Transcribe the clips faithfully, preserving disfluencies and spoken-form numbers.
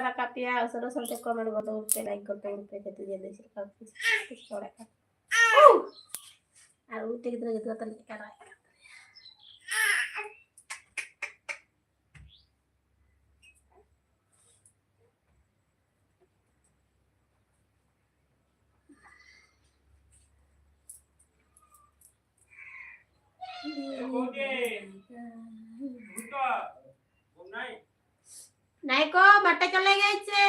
ᱨᱟᱠᱟᱵ ᱯᱮᱭᱟ, ᱩᱥᱟᱹᱨᱟ ᱩᱥᱟᱹᱨᱟ ᱛᱮ comment ᱜᱚᱫᱚᱜ ᱯᱮ, like ᱜᱚᱫᱚᱜ ᱯᱮ, ᱡᱟᱛᱮ ᱡᱚᱞᱫᱤ ᱪᱮᱫ ᱞᱮᱠᱟ ᱯᱮ ᱪᱮᱥᱴᱟ ᱫᱟᱲᱮᱭᱟᱜ ᱠᱟᱱᱟ᱾ ᱟᱨ ᱩᱱᱤ ᱛᱮ ᱜᱤᱫᱽᱨᱟᱹ ᱜᱤᱫᱽᱨᱟᱹ ᱛᱟᱞᱮ ᱪᱮᱫ ᱞᱮᱠᱟ ᱨᱟᱜ ᱠᱟᱱᱟ᱾ ᱱᱟᱭ ᱠᱚ, ᱢᱟᱴᱷᱮ ᱪᱚᱞᱮ ᱜᱮᱭᱟᱭ ᱪᱮ?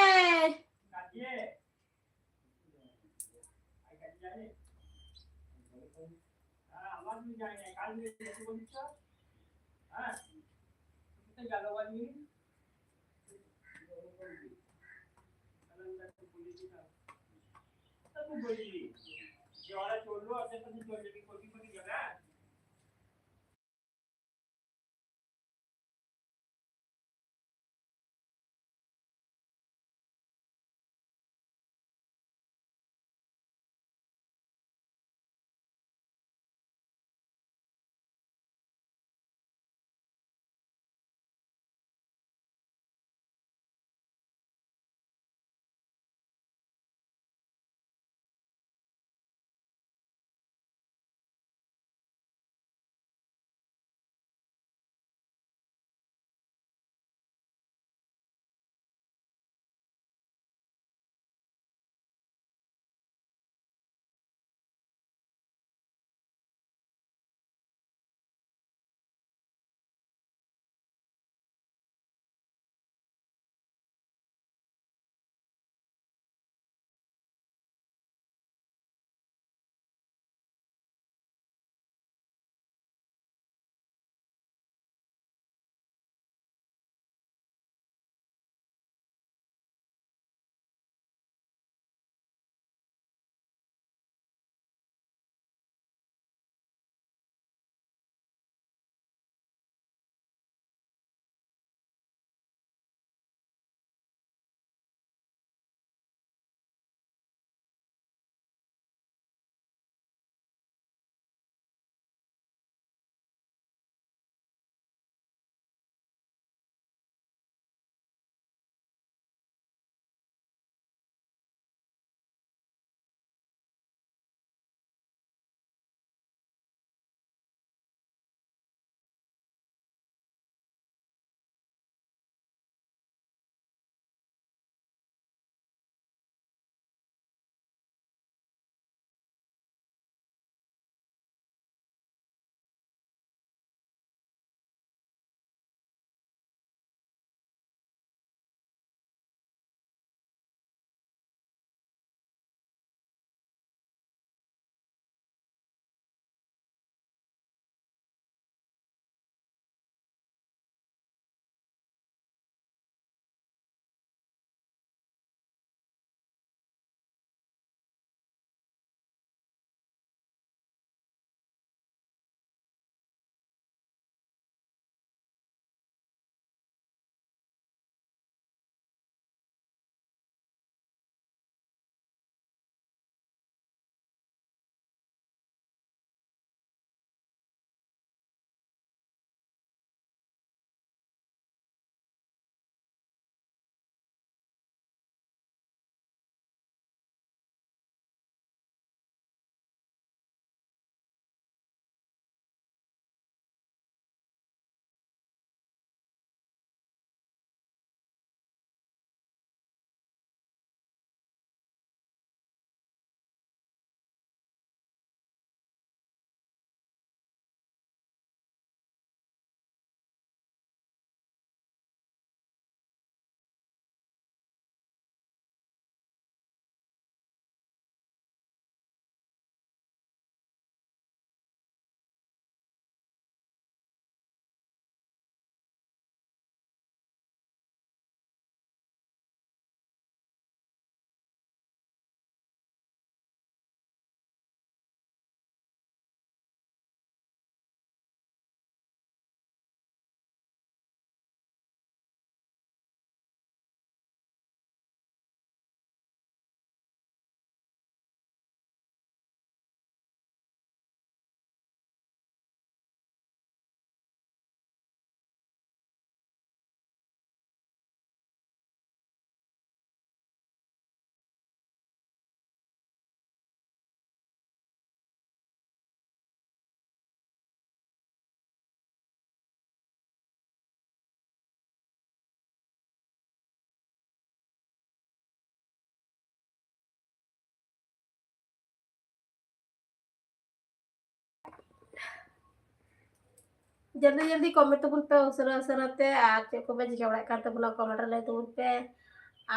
ᱡᱚᱞᱫᱤ ᱡᱚᱞᱫᱤ ᱠᱚᱢᱮᱱᱴ ᱛᱟᱵᱚᱱ ᱯᱮ ᱩᱥᱟᱹᱨᱟ ᱩᱥᱟᱹᱨᱟ ᱛᱮ, ᱟᱨ ᱪᱮᱫ ᱠᱚᱯᱮ ᱪᱤᱠᱟᱹ ᱵᱟᱲᱟᱭᱮᱫ ᱠᱟᱱ ᱛᱟᱵᱚᱱᱟ ᱠᱚᱢᱮᱱᱴ ᱨᱮ ᱞᱟᱹᱭ ᱛᱟᱵᱚᱱ ᱯᱮ᱾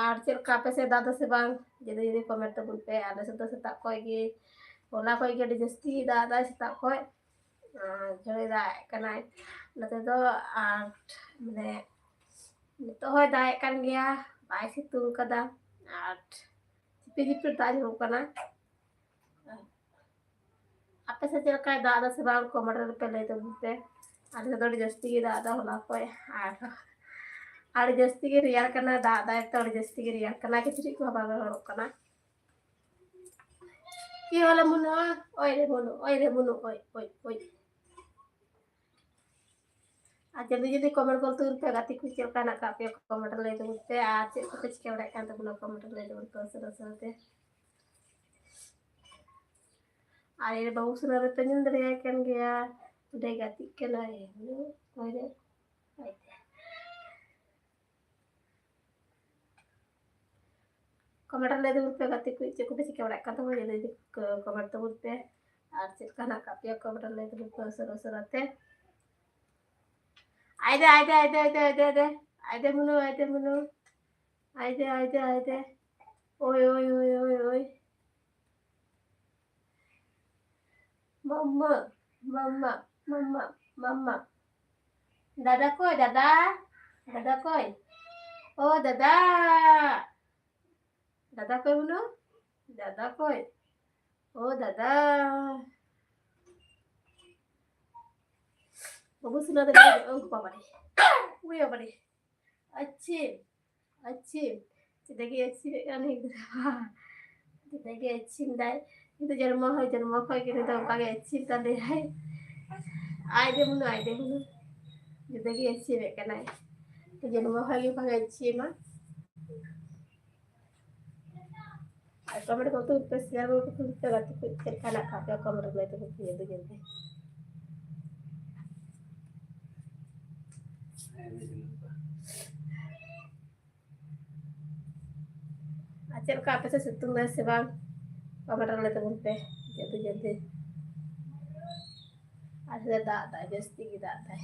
ᱟᱨ ᱪᱮᱫ ᱞᱮᱠᱟ ᱟᱯᱮ ᱥᱮᱫ ᱫᱟᱜ ᱫᱟ ᱥᱮ ᱵᱟᱝ, ᱡᱚᱞᱫᱤ ᱡᱚᱞᱫᱤ ᱠᱚᱢᱮᱱᱴ ᱛᱟᱵᱚᱱ ᱯᱮ᱾ ᱟᱞᱮ ᱥᱮᱫ ᱫᱚ ᱥᱮᱛᱟᱜ ᱠᱷᱚᱱ ᱜᱮ, ᱦᱚᱞᱟ ᱠᱷᱚᱱ ᱜᱮ ᱟᱹᱰᱤ ᱡᱟᱹᱥᱛᱤ ᱫᱟᱜ ᱫᱟᱭ ᱥᱮᱛᱟᱜ ᱠᱷᱚᱱ᱾ ᱟᱨ ᱡᱷᱟᱲᱮ ᱫᱟᱜ ᱮᱫ ᱠᱟᱱᱟᱭ ᱱᱚᱛᱮ ᱫᱚ᱾ ᱟᱨ ᱢᱟᱱᱮ ᱱᱤᱛᱚᱜ ᱦᱚᱸᱭ ᱫᱟᱜ ᱮᱫ ᱠᱟᱱ ᱜᱮᱭᱟ, ᱵᱟᱭ ᱥᱤᱛᱩᱝ ᱠᱟᱫᱟ᱾ ᱟᱨ ᱡᱷᱤᱯᱤᱨ ᱡᱷᱤᱯᱤᱨ ᱫᱟᱜ ᱧᱩᱨᱩᱜ ᱠᱟᱱᱟ᱾ ᱟᱯᱮ ᱥᱮᱫ ᱪᱮᱫ ᱞᱮᱠᱟᱭ ᱫᱟᱜ ᱮᱫᱟ ᱥᱮ ᱵᱟᱝ, ᱠᱚᱢᱮᱱᱴ ᱨᱮᱯᱮ ᱞᱟᱹᱭ ᱛᱟᱵᱚᱱ ᱯᱮ᱾ ᱟᱞᱮ ᱥᱮᱫ ᱫᱚ ᱟᱹᱰᱤ ᱡᱟᱹᱥᱛᱤ ᱜᱮ ᱫᱟᱜ ᱮᱫᱟ ᱦᱚᱞᱟ ᱠᱷᱚᱱ, ᱟᱨ ᱟᱹᱰᱤ ᱡᱟᱹᱥᱛᱤ ᱜᱮ ᱨᱮᱭᱟᱲ ᱠᱟᱱᱟ, ᱫᱟᱜ ᱮᱫᱟᱭ ᱛᱚ ᱟᱹᱰᱤ ᱡᱟᱹᱥᱛᱤ ᱜᱮ ᱨᱮᱭᱟᱲ ᱠᱟᱱᱟ, ᱠᱤᱪᱨᱤᱡ ᱠᱚᱦᱚᱸ ᱵᱟᱝ ᱨᱚᱦᱚᱲᱚᱜ ᱠᱟᱱᱟ᱾ ᱠᱤ ᱦᱚᱞᱟ ᱢᱩᱱᱩ, ᱳᱭ ᱨᱮ ᱢᱩᱱᱩ, ᱳᱭ ᱨᱮ ᱢᱩᱱᱩ, ᱳᱭ, ᱳᱭ, ᱳᱭ᱾ ᱟᱨ ᱡᱚᱞᱫᱤ ᱡᱚᱞᱫᱤ ᱠᱚᱢᱮᱱᱴ ᱜᱚᱞ ᱛᱟᱵᱚᱱ ᱯᱮ ᱜᱟᱛᱮ ᱠᱚ, ᱪᱮᱫ ᱞᱮᱠᱟ ᱦᱮᱱᱟᱜ ᱟᱠᱟᱫ ᱯᱮᱭᱟ ᱠᱚᱢᱮᱱᱴ ᱨᱮ ᱞᱟᱹᱭ ᱛᱟᱵᱚᱱ ᱯᱮ, ᱟᱨ ᱪᱮᱫ ᱠᱚᱯᱮ ᱪᱤᱠᱟᱹ ᱵᱟᱲᱟᱭᱮᱫ ᱠᱟᱱ ᱛᱟᱵᱚᱱᱟ ᱠᱚᱢᱮᱱᱴ ᱨᱮ ᱞᱟᱹᱭ ᱛᱟᱵᱚᱱ ᱯᱮ ᱩᱥᱟᱹᱨᱟ ᱩᱥᱟᱹᱨᱟ ᱛᱮ᱾ ᱟᱨ ᱵᱟᱹᱵᱩ ᱥᱳᱱᱟ ᱫᱚᱯᱮ ᱧᱮᱞ ᱫᱟᱲᱮᱭᱟᱭ ᱠᱟᱱ ᱜᱮᱭᱟ, ᱚᱸᱰᱮ ᱜᱟᱛᱮᱜ ᱠᱟᱱᱟᱭ᱾ ᱚᱠᱚᱭ ᱨᱮ? ᱠᱚᱢᱮᱱᱴ ᱨᱮ ᱞᱟᱹᱭ ᱛᱟᱵᱚᱱ ᱯᱮ ᱜᱟᱛᱮ ᱠᱚ, ᱪᱮᱫ ᱠᱚᱯᱮ ᱪᱤᱠᱟᱹ ᱵᱟᱲᱟᱭᱮᱫ ᱠᱟᱱ ᱛᱟᱵᱚᱱᱟ, ᱡᱚᱞᱫᱤ ᱠᱚᱢᱮᱱᱴ ᱛᱟᱵᱚᱱ ᱯᱮ᱾ ᱟᱨ ᱪᱮᱫ ᱞᱮᱠᱟ ᱦᱮᱱᱟᱜ ᱟᱠᱟᱫ ᱯᱮᱭᱟ ᱠᱚᱢᱮᱱᱴ ᱨᱮ ᱞᱟᱹᱭ ᱛᱟᱵᱚᱱ ᱯᱮ ᱩᱥᱟᱹᱨᱟ ᱩᱥᱟᱹᱨᱟ ᱛᱮ᱾ ᱟᱭᱫᱮ, ᱟᱭᱫᱮ, ᱟᱭᱫᱮ, ᱟᱭᱫᱮ, ᱟᱭᱫᱮ, ᱟᱭᱫᱮ᱾ ᱟᱭᱫᱮ ᱢᱩᱱᱩ, ᱟᱭᱫᱮ ᱢᱩᱱᱩ᱾ ᱟᱭᱫᱮ, ᱟᱭᱫᱮ, ᱟᱭᱫᱮ᱾ ᱳᱭ, ᱳᱭ, ᱳᱭ, ᱳᱭ, ᱳᱭ᱾ ᱢᱟᱢᱟ, ᱢᱟᱢᱟ, ᱢᱟᱢᱟ, ᱢᱟᱢᱟ᱾ ᱫᱟᱫᱟ ᱠᱚᱭ, ᱫᱟᱫᱟ? ᱫᱟᱫᱟ ᱠᱚᱭ? ᱳ ᱫᱟᱫᱟ! ᱫᱟᱫᱟ ᱠᱚᱭ ᱢᱩᱱᱩ? ᱫᱟᱫᱟ ᱠᱚᱭ? ᱳ ᱫᱟᱫᱟ! ᱵᱟᱹᱵᱩ ᱥᱳᱱᱟ ᱫᱚ ᱵᱟᱹᱵᱩ, ᱳ ᱵᱟᱵᱟ ᱨᱮ᱾ ᱳᱭ ᱵᱟᱵᱟ ᱨᱮ᱾ ᱟᱪᱪᱷᱤᱢ, ᱟᱪᱪᱷᱤᱢ᱾ ᱪᱮᱫᱟᱜ ᱜᱮ ᱟᱪᱪᱷᱤᱢᱮᱫ ᱠᱟᱱ ᱜᱤᱫᱽᱨᱟᱹ? ᱪᱮᱫᱟᱜ ᱜᱮ ᱟᱪᱪᱷᱤᱢ ᱫᱟᱭ? ᱩᱱᱤ ᱫᱚ ᱡᱚᱱᱢᱚ ᱦᱚᱸ, ᱡᱚᱱᱢᱚ ᱠᱷᱚᱱ ᱜᱮ ᱩᱱᱤ ᱫᱚ ᱚᱱᱠᱟ ᱜᱮ ᱟᱪᱪᱷᱤᱢ ᱠᱟᱱ ᱫᱚᱭᱟᱭ᱾ ᱟᱭ ᱫᱮ ᱢᱩᱱᱩ, ᱟᱭ ᱫᱮ ᱢᱩᱱᱩ᱾ ᱡᱩᱫᱟᱹ ᱜᱮ ᱟᱪᱪᱷᱤᱢᱮᱫ ᱠᱟᱱᱟᱭ᱾ ᱡᱚᱱᱢᱚ ᱠᱷᱚᱱ ᱜᱮ ᱚᱱᱠᱟ ᱜᱮ ᱟᱪᱪᱷᱤᱢᱟ᱾ ᱟᱨ ᱠᱚᱢᱮᱱᱴ ᱠᱚ ᱩᱛᱩ ᱯᱮ, ᱥᱮᱭᱟᱨ ᱜᱚᱞᱯᱚ ᱠᱚ ᱩᱛᱩ ᱯᱮ, ᱜᱟᱛᱮ ᱠᱚ ᱪᱮᱫ ᱞᱮᱠᱟ ᱦᱮᱱᱟᱜ ᱟᱠᱟᱫ ᱯᱮᱭᱟ ᱠᱚᱢᱮᱱᱴ ᱨᱮ ᱞᱟᱹᱭ ᱛᱟᱵᱚᱱ ᱯᱮ ᱡᱚᱞᱫᱤ ᱡᱚᱞᱫᱤ᱾ ᱟᱨ ᱪᱮᱫ ᱞᱮᱠᱟ ᱟᱯᱮ ᱥᱮᱫ ᱥᱤᱛᱩᱝ ᱫᱟᱭ ᱥᱮ ᱵᱟᱝ? ᱠᱚᱢᱮᱱᱴ ᱨᱮ ᱞᱟᱹᱭ ᱛᱟᱵᱚᱱ ᱯᱮ ᱡᱚᱞᱫᱤ ᱡᱚᱞᱫᱤ᱾ ᱟᱞᱮ ᱫᱟᱜ ᱫᱟᱭ, ᱡᱟᱹᱥᱛᱤ ᱜᱮ ᱫᱟᱜ ᱫᱟᱭ᱾